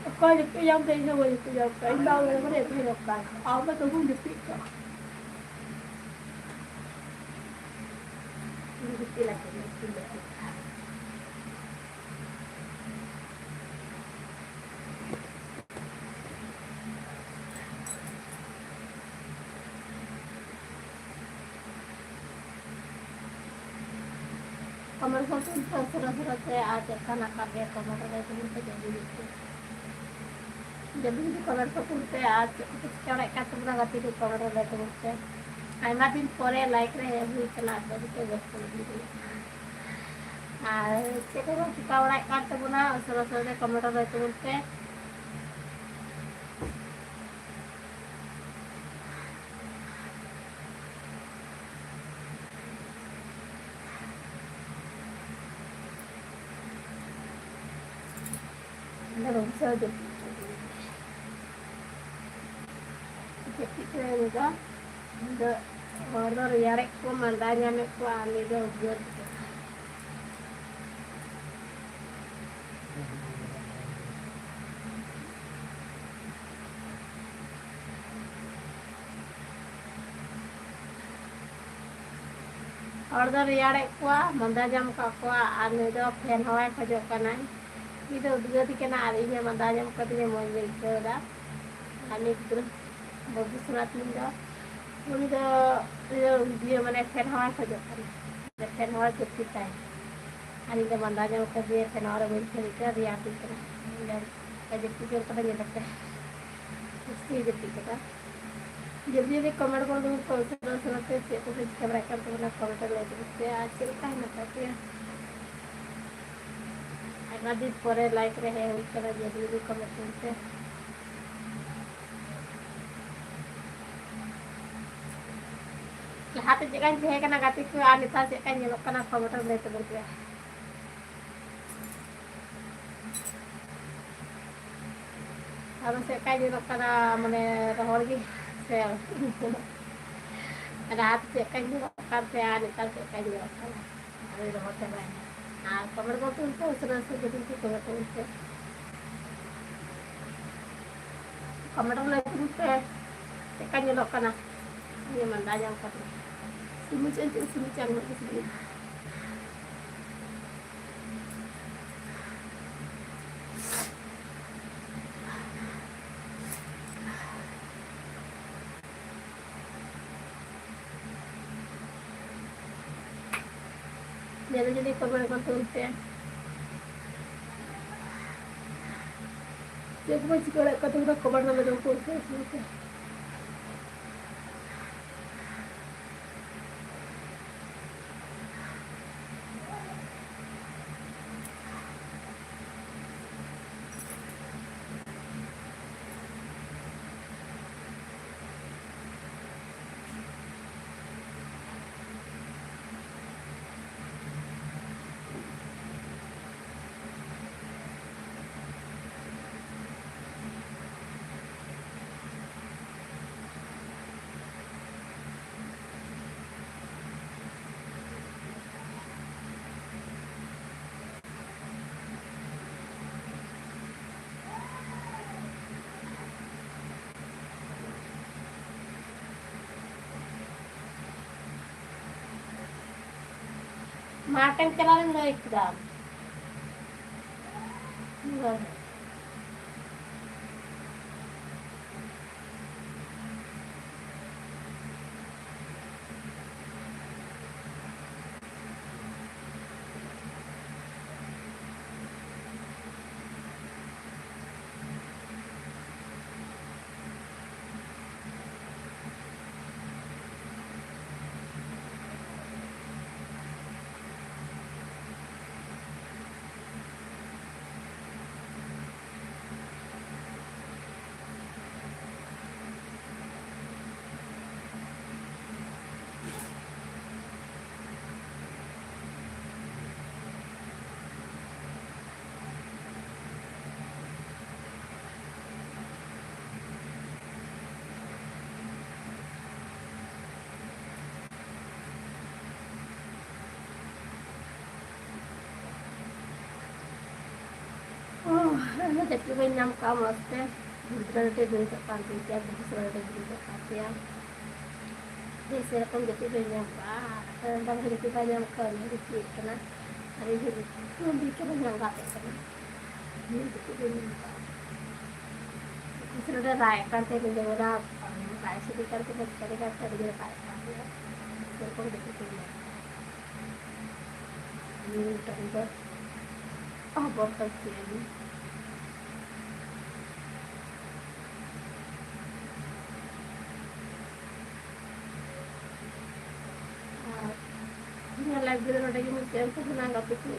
ᱚᱠᱚᱭ ᱡᱟᱹᱯᱤᱫ ᱧᱟᱢ ᱛᱮ ᱤᱧ ᱦᱚᱸ ᱵᱟᱹᱧ ᱡᱟᱹᱯᱤᱫ ᱧᱟᱢ ᱠᱟᱜᱼᱟ᱾ ᱤᱧ ᱫᱚ ᱟᱢ ᱞᱮᱠᱟ ᱠᱟᱛᱮ ᱤᱧ ᱦᱚᱸ ᱠᱟᱱ᱾ ᱟᱢ ᱫᱚ ᱛᱚᱵᱩᱢ ᱡᱟᱹᱯᱤᱫ ᱠᱟᱜᱼᱟ᱾ ᱤᱧ ᱜᱤᱛᱤᱡ ᱞᱟᱹᱜᱤᱫ ᱤᱧ ᱜᱤᱛᱤᱡ ᱞᱟᱹᱜᱤᱫ᱾ ᱠᱚᱢᱮᱱᱴ ᱠᱚ ᱛᱩᱞ ᱯᱮ ᱩᱥᱟᱹᱨᱟ ᱩᱥᱟᱹᱨᱟ ᱛᱮ, ᱟᱨ ᱪᱮᱫ ᱞᱮᱠᱟᱱᱟᱜ ᱠᱟᱱ ᱜᱮᱭᱟ ᱠᱚᱢᱮᱱᱴ ᱨᱮ ᱛᱩᱞ ᱯᱮ, ᱡᱚᱞᱫᱤ ᱡᱚᱞᱫᱤ᱾ ᱡᱚᱞᱫᱤ ᱡᱚᱞᱫᱤ ᱠᱚᱢᱮᱱᱴ ᱠᱚ ᱛᱩᱞ ᱯᱮ, ᱟᱨ ᱪᱮᱫ ᱠᱚᱯᱮ ᱪᱤᱠᱟᱹ ᱵᱟᱲᱟᱭᱮᱫ ᱠᱟᱱ ᱛᱟᱵᱚᱱᱟ ᱜᱟᱛᱮ ᱠᱚ, ᱠᱚᱢᱮᱱᱴ ᱨᱮ ᱞᱟᱹᱭ ᱛᱟᱵᱚᱱ ᱯᱮ᱾ ᱟᱭᱢᱟ ᱫᱤᱱ ᱯᱚᱨᱮ ᱞᱟᱭᱤᱵᱷ ᱨᱮ ᱦᱮᱡ ᱦᱩᱭ ᱠᱟᱱᱟ, ᱟᱫᱚ ᱢᱤᱫᱴᱮᱡ ᱵᱮᱥᱛᱚ ᱵᱩᱡᱷᱟᱹᱣ ᱠᱟᱱᱟ᱾ ᱟᱨ ᱪᱮᱫ ᱠᱚᱵᱚᱱ ᱪᱤᱠᱟᱹ ᱵᱟᱲᱟᱭᱮᱫ ᱠᱟᱱ ᱛᱟᱵᱚᱱᱟ, ᱩᱥᱟᱹᱨᱟ ᱩᱥᱟᱹᱨᱟ ᱛᱮ ᱠᱚᱢᱮᱱᱴ ᱨᱮ ᱞᱟᱹᱭ ᱛᱟᱵᱚᱱ ᱯᱮ᱾ ᱟᱫᱚ ᱵᱟᱹᱧ ᱥᱟᱹᱣ ᱡᱟᱹᱯᱤᱫ ᱠᱮᱫᱟ᱾ ᱡᱟᱹᱯᱤᱫ ᱠᱮᱫᱟᱭ ᱩᱱᱤ ᱫᱚ᱾ ᱤᱧ ᱫᱚ ᱦᱚᱲ ᱫᱚ ᱨᱮᱭᱟᱲᱮᱫ ᱠᱚ, ᱢᱟᱸᱫᱟ ᱧᱟᱢᱮᱫ ᱠᱚᱣᱟ, ᱟᱨ ᱱᱩᱭ ᱫᱚ ᱩᱫᱽᱜᱟᱹᱨ ᱠᱮᱫᱟ᱾ ᱦᱚᱲ ᱫᱚ ᱨᱮᱭᱟᱲᱮᱫ ᱠᱚᱣᱟ, ᱢᱟᱸᱫᱟ ᱧᱟᱢ ᱠᱟᱜ ᱠᱚᱣᱟ, ᱟᱨ ᱱᱩᱭ ᱫᱚ ᱯᱷᱮᱱ ᱦᱟᱣᱟᱭ ᱠᱷᱚᱡᱚᱜ ᱠᱟᱱᱟᱭ᱾ ᱩᱱᱤ ᱫᱚ ᱩᱫᱽᱜᱟᱹᱨ ᱠᱟᱱᱟ ᱟᱨ ᱤᱧ ᱦᱚᱸ ᱢᱟᱸᱫᱟ ᱧᱟᱢ ᱠᱟᱫᱤᱧᱟ, ᱢᱚᱡᱽ ᱵᱟᱹᱧ ᱟᱹᱭᱠᱟᱹᱣ ᱮᱫᱟ᱾ ᱟᱨ ᱱᱩᱭ ᱜᱤᱫᱽᱨᱟᱹ ᱵᱟᱹᱵᱩ ᱥᱚᱱᱟ ᱛᱤᱧ ᱫᱚ, ᱩᱱᱤ ᱫᱚ ᱤᱭᱟᱹ, ᱢᱟᱱᱮ ᱯᱷᱮᱱ ᱦᱟᱣᱟᱭ ᱠᱷᱚᱡᱚᱜ ᱠᱟᱱᱟ, ᱯᱷᱮᱱ ᱦᱟᱣᱟ ᱡᱟᱹᱯᱤᱫ ᱛᱟᱭ᱾ ᱟᱨ ᱤᱧ ᱫᱚ ᱢᱟᱸᱫᱟ ᱧᱟᱢ ᱠᱟᱫᱮᱭᱟ, ᱯᱷᱮᱱ ᱦᱟᱣᱟ ᱨᱮ ᱵᱟᱹᱧ ᱛᱟᱦᱮᱸ ᱫᱟᱲᱮᱭᱟᱜ ᱠᱟᱱᱟ, ᱨᱮᱭᱟᱲ ᱛᱮ᱾ ᱡᱟᱹᱯᱤᱫ ᱡᱚᱝ ᱠᱟᱱᱟ, ᱧᱮᱞ ᱟᱯᱮ᱾ ᱡᱟᱹᱥᱛᱤ ᱡᱟᱹᱯᱤᱫ ᱠᱟᱫᱟ᱾ ᱡᱚᱞᱫᱤ ᱡᱚᱞᱫᱤ ᱠᱚᱢᱮᱱᱴ ᱜᱚᱫ ᱛᱟᱵᱚᱱ ᱯᱮ, ᱩᱥᱟᱹᱨᱟ ᱩᱥᱟᱹᱨᱟ ᱛᱮ ᱪᱮᱫ ᱠᱚᱯᱮ ᱪᱤᱠᱟᱹ ᱵᱟᱲᱟᱭᱮᱫ ᱠᱟᱱ ᱛᱟᱵᱚᱱᱟ, ᱠᱚᱢᱮᱱᱴ ᱨᱮ ᱞᱟᱹᱭ ᱛᱟᱵᱚᱱ ᱯᱮ᱾ ᱟᱨ ᱪᱮᱫ ᱞᱮᱠᱟ ᱦᱮᱱᱟᱜ ᱟᱠᱟᱫ ᱯᱮᱭᱟ? ᱟᱭᱢᱟ ᱫᱤᱱ ᱯᱚᱨᱮ ᱞᱟᱭᱤᱵᱷ ᱨᱮ ᱦᱮᱡ ᱦᱩᱭ ᱠᱟᱱᱟ, ᱡᱚᱞᱫᱤ ᱡᱚᱞᱫᱤ ᱠᱚᱢᱮᱱᱴ ᱛᱟᱵᱚᱱ ᱯᱮ᱾ ᱞᱟᱦᱟᱛᱮ ᱪᱮᱫ ᱞᱮᱠᱟᱧ ᱛᱟᱦᱮᱸ ᱠᱟᱱᱟ ᱜᱟᱛᱮ ᱠᱚ, ᱟᱨ ᱱᱮᱛᱟᱨ ᱪᱮᱫ ᱞᱮᱠᱟᱧ ᱧᱮᱞᱚᱜ ᱠᱟᱱᱟ, ᱠᱚᱢᱮᱱᱴ ᱨᱮ ᱞᱟᱹᱭ ᱛᱟᱵᱚᱱ ᱯᱮ᱾ ᱟᱫᱚ ᱪᱮᱫ ᱞᱮᱠᱟᱧ ᱧᱮᱞᱚᱜ ᱠᱟᱱᱟ, ᱢᱟᱱᱮ, ᱨᱚᱦᱚᱲ ᱜᱮ ᱥᱮ? ᱞᱟᱦᱟᱛᱮ ᱪᱮᱫ ᱞᱮᱠᱟᱧ ᱧᱮᱞᱚᱜ ᱠᱟᱱ ᱛᱟᱦᱮᱸᱫ ᱟᱨ ᱱᱮᱛᱟᱨ ᱪᱮᱫ ᱞᱮᱠᱟᱧ ᱧᱮᱞᱚᱜ ᱠᱟᱱᱟ, ᱟᱫᱚᱧ ᱨᱚᱦᱚᱲ ᱪᱟᱵᱟᱭᱮᱱᱟ᱾ ᱟᱨ ᱠᱚᱢᱮᱱᱴ ᱵᱚᱞᱛᱮ ᱩᱱᱠᱩ ᱩᱥᱟᱹᱨᱟ ᱩᱥᱟᱹᱨᱟ ᱡᱩᱫᱤ ᱠᱚ ᱠᱚᱢᱮᱱᱴ ᱛᱟᱵᱚᱱ ᱯᱮ, ᱠᱚᱢᱮᱱᱴ ᱨᱮ ᱞᱟᱹᱭ ᱛᱟᱵᱚᱱ ᱯᱮ ᱪᱮᱫ ᱞᱮᱠᱟ ᱧᱮᱞᱚᱜ ᱠᱟᱱᱟ᱾ ᱤᱧ ᱢᱟᱸᱫᱟ ᱧᱟᱢ ᱠᱟᱫᱤᱧᱟ᱾ ᱥᱩᱱᱩ ᱪᱮᱫ ᱪᱮᱫ ᱥᱩᱱᱩ ᱪᱟᱝ ᱧᱚᱜ ᱠᱟᱫᱤᱧᱟ᱾ ᱧᱮᱞ ᱡᱩᱫᱤ ᱠᱚᱢᱮᱱᱴ ᱠᱚ ᱛᱩᱞ ᱯᱮ᱾ ᱪᱮᱫ ᱠᱚᱯᱮ ᱪᱤᱠᱟᱹ ᱵᱟᱲᱟᱭᱮᱫ ᱠᱟᱱ ᱛᱟᱵᱚᱱᱟ, ᱠᱚᱢᱮᱱᱴ ᱨᱮ ᱞᱟᱹᱭ ᱛᱟᱵᱚᱱ ᱯᱮ᱾ ᱢᱟᱴᱷᱮᱢ ᱪᱟᱞᱟᱣ ᱞᱮᱱ ᱞᱟᱹᱭ ᱠᱮᱫᱟᱢ᱾ ᱡᱟᱹᱯᱤᱫ ᱵᱟᱹᱧ ᱧᱟᱢ ᱠᱟᱜᱼᱟ ᱢᱚᱡᱽ ᱛᱮ᱾ ᱜᱤᱫᱽᱨᱟᱹ ᱨᱮ ᱵᱮᱨᱮᱫᱚᱜ ᱠᱟᱱ ᱛᱤᱧ ᱛᱮ, ᱵᱩᱦᱩ ᱥᱚᱨᱟ ᱨᱮ ᱵᱮᱨᱮᱫᱚᱜ ᱠᱟᱱ ᱛᱮᱭᱟ᱾ ᱡᱮ ᱥᱮᱨᱚᱠᱚᱢ ᱡᱟᱹᱯᱤᱫ ᱵᱟᱹᱧ ᱧᱟᱢ ᱠᱟᱜᱼᱟ, ᱟᱨ ᱫᱟᱢ ᱨᱮ ᱡᱟᱹᱯᱤᱫ ᱵᱟᱭ ᱧᱟᱢ ᱠᱟᱜᱼᱟ, ᱩᱱᱤ ᱜᱤᱛᱤᱡ ᱠᱟᱱᱟ᱾ ᱟᱨ ᱤᱧ ᱦᱚᱸ ᱜᱤᱛᱤᱡ ᱠᱟᱱᱟ, ᱜᱟᱛᱮᱜ ᱠᱟᱱᱟ᱾ ᱤᱧ ᱡᱟᱹᱯᱤᱫ ᱵᱟᱹᱧ ᱧᱟᱢ ᱠᱟᱜᱼᱟ᱾ ᱵᱩᱦᱩ ᱥᱚᱨᱟ ᱨᱮ ᱨᱟᱜ ᱮᱫ ᱠᱟᱱ ᱛᱟᱦᱮᱸ, ᱧᱤᱫᱟᱹ ᱵᱮᱲᱟ ᱨᱟᱜ ᱥᱟᱰᱮ ᱠᱟᱱ ᱛᱟᱦᱮᱸ, ᱪᱤᱠᱟᱹ ᱞᱮᱠᱟ ᱛᱮ ᱟᱹᱰᱤ ᱡᱳᱨᱮ ᱨᱟᱜ ᱮᱫ ᱠᱟᱱ ᱛᱟᱦᱮᱸ᱾ ᱥᱮᱨᱚᱠᱚᱢ ᱡᱟᱹᱯᱤᱫ ᱵᱟᱹᱧ ᱧᱟᱢ ᱠᱟᱜᱼᱟ᱾ ᱱᱤᱭᱟᱹ ᱴᱟᱭᱤᱢ ᱫᱚ ᱟᱵᱚᱨ ᱠᱟᱱ ᱛᱟᱦᱮᱸ᱾ ᱟᱨ ᱤᱧᱟᱹᱜ live video ᱱᱚᱰᱮ ᱜᱮ ᱢᱩᱪᱟᱹᱫ ᱮᱱ ᱛᱟᱵᱚᱱᱟ ᱜᱟᱛᱮ ᱠᱚ᱾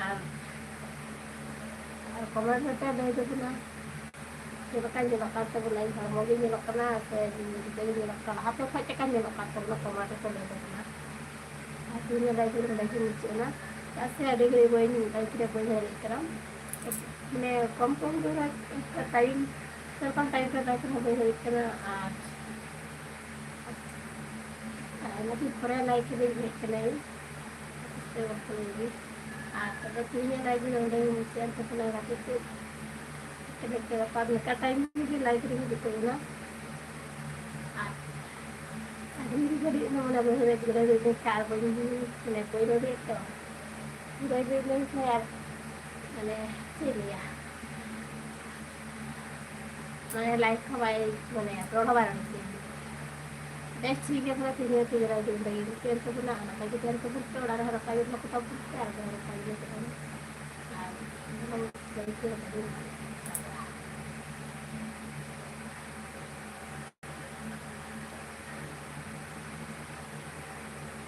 ᱟᱨ, ᱟᱨ comment ᱨᱮᱯᱮ ᱞᱟᱹᱭ ᱛᱟᱵᱚᱱᱟ ᱪᱮᱫ ᱞᱮᱠᱟ ᱧᱮᱞᱚᱜ ᱠᱟᱱ ᱛᱟᱵᱚᱱᱟ, ᱤᱧ ᱦᱚᱲᱢᱚ ᱜᱮ ᱧᱮᱞᱚᱜ ᱠᱟᱱᱟ ᱥᱮ ᱡᱩᱫᱟᱹ ᱜᱮ ᱧᱮᱞᱚᱜ ᱠᱟᱱᱟ, ᱞᱟᱦᱟᱛᱮ ᱠᱷᱚᱱ ᱪᱮᱫ ᱞᱮᱠᱟ ᱧᱮᱞᱚᱜ ᱠᱟᱱ ᱛᱟᱵᱚᱱᱟ comment ᱨᱮᱯᱮ ᱞᱟᱹᱭ ᱛᱟᱵᱚᱱᱟ᱾ ᱟᱨ ᱛᱮᱦᱮᱧᱟᱜ live video ᱱᱚᱰᱮ ᱜᱮ ᱢᱩᱪᱟᱹᱫ ᱮᱱᱟ᱾ ᱪᱮᱫᱟᱜ ᱥᱮ ᱟᱹᱰᱤ ᱜᱷᱟᱹᱲᱤᱡ ᱵᱟᱹᱧ, live ᱨᱮ ᱵᱟᱹᱧ ᱦᱮᱡ ᱫᱟᱲᱮᱭᱟᱜ ᱠᱟᱱᱟ᱾ ᱢᱟᱱᱮ ᱠᱚᱢ ᱠᱚᱢ ᱫᱚ ᱴᱟᱭᱤᱢ, ᱥᱮᱨᱚᱠᱚᱢ ᱴᱟᱭᱤᱢ ᱨᱮ live ᱨᱮᱦᱚᱸ ᱵᱟᱹᱧ ᱦᱮᱡ ᱠᱟᱱᱟ᱾ ᱟᱨ, ᱟᱨ ᱟᱭᱢᱟ ᱫᱤᱱ ᱯᱚᱨᱮ live ᱨᱮᱧ ᱦᱮᱡ ᱠᱟᱱᱟ᱾ ᱟᱨ ᱛᱚᱵᱮ ᱛᱮᱦᱮᱧᱟᱜ live ᱫᱚ ᱱᱚᱰᱮ ᱜᱮ ᱢᱩᱪᱟᱹᱫ ᱮᱱ ᱛᱟᱵᱚᱱᱟ ᱜᱟᱛᱮ ᱠᱚ᱾ ᱱᱤᱝᱠᱟᱹ ᱱᱤᱝᱠᱟᱹ ᱵᱮᱯᱟᱨ, ᱱᱤᱝᱠᱟ ᱴᱟᱭᱤᱢ ᱨᱮᱜᱮ live ᱨᱮ ᱦᱤᱡᱩᱜ ᱛᱟᱵᱚᱱᱟ᱾ ᱟᱨ ᱟᱹᱰᱤ ᱜᱷᱟᱹᱲᱤᱡ ᱢᱟ ᱢᱟᱱᱮ ᱵᱟᱹᱧ ᱨᱚᱲ ᱫᱟᱲᱮᱭᱟᱜ ᱠᱟᱱᱟ, ᱵᱟᱹᱧ, ᱢᱟᱱᱮ ᱵᱟᱹᱧ ᱨᱚᱲ ᱫᱟᱲᱮᱭᱟᱜ ᱛᱚ᱾ ᱵᱟᱹᱧ ᱨᱚᱲ ᱞᱮᱱᱠᱷᱟᱱ ᱟᱨ ᱢᱟᱱᱮ ᱪᱮᱫ ᱤᱧ ᱞᱟᱹᱭᱟ? ᱢᱟᱱᱮ live ᱦᱚᱸ ᱵᱟᱭ, ᱢᱟᱱᱮ ᱨᱚᱲ ᱦᱚᱸ ᱵᱟᱭ ᱨᱚᱲ ᱦᱚᱪᱚᱭᱟ᱾ ᱵᱮᱥ ᱴᱷᱤᱠ ᱜᱮᱭᱟ, ᱛᱟᱦᱞᱮ ᱛᱮᱦᱮᱧ ᱫᱚ ᱛᱤᱱ ᱨᱮ ᱡᱚᱢ ᱞᱟᱹᱜᱤᱫ ᱛᱮ ᱛᱟᱵᱚᱱᱟ, ᱚᱱᱟ ᱠᱚᱜᱮ ᱛᱟᱦᱮᱱ ᱛᱟᱵᱚᱱ ᱯᱮ, ᱚᱲᱟᱜ ᱨᱮᱦᱚᱸ ᱱᱟᱯᱟᱭ ᱜᱮ ᱫᱚᱦᱚ ᱠᱚᱛᱟ ᱵᱚᱱ ᱯᱮ, ᱟᱨ ᱟᱞᱮ ᱦᱚᱸ ᱱᱟᱯᱟᱭ ᱜᱮᱞᱮ ᱛᱟᱦᱮᱱᱟ᱾ ᱟᱨ ᱚᱱᱟ ᱦᱚᱸ ᱵᱟᱹᱲᱤᱡ ᱫᱚ ᱵᱟᱵᱚᱱ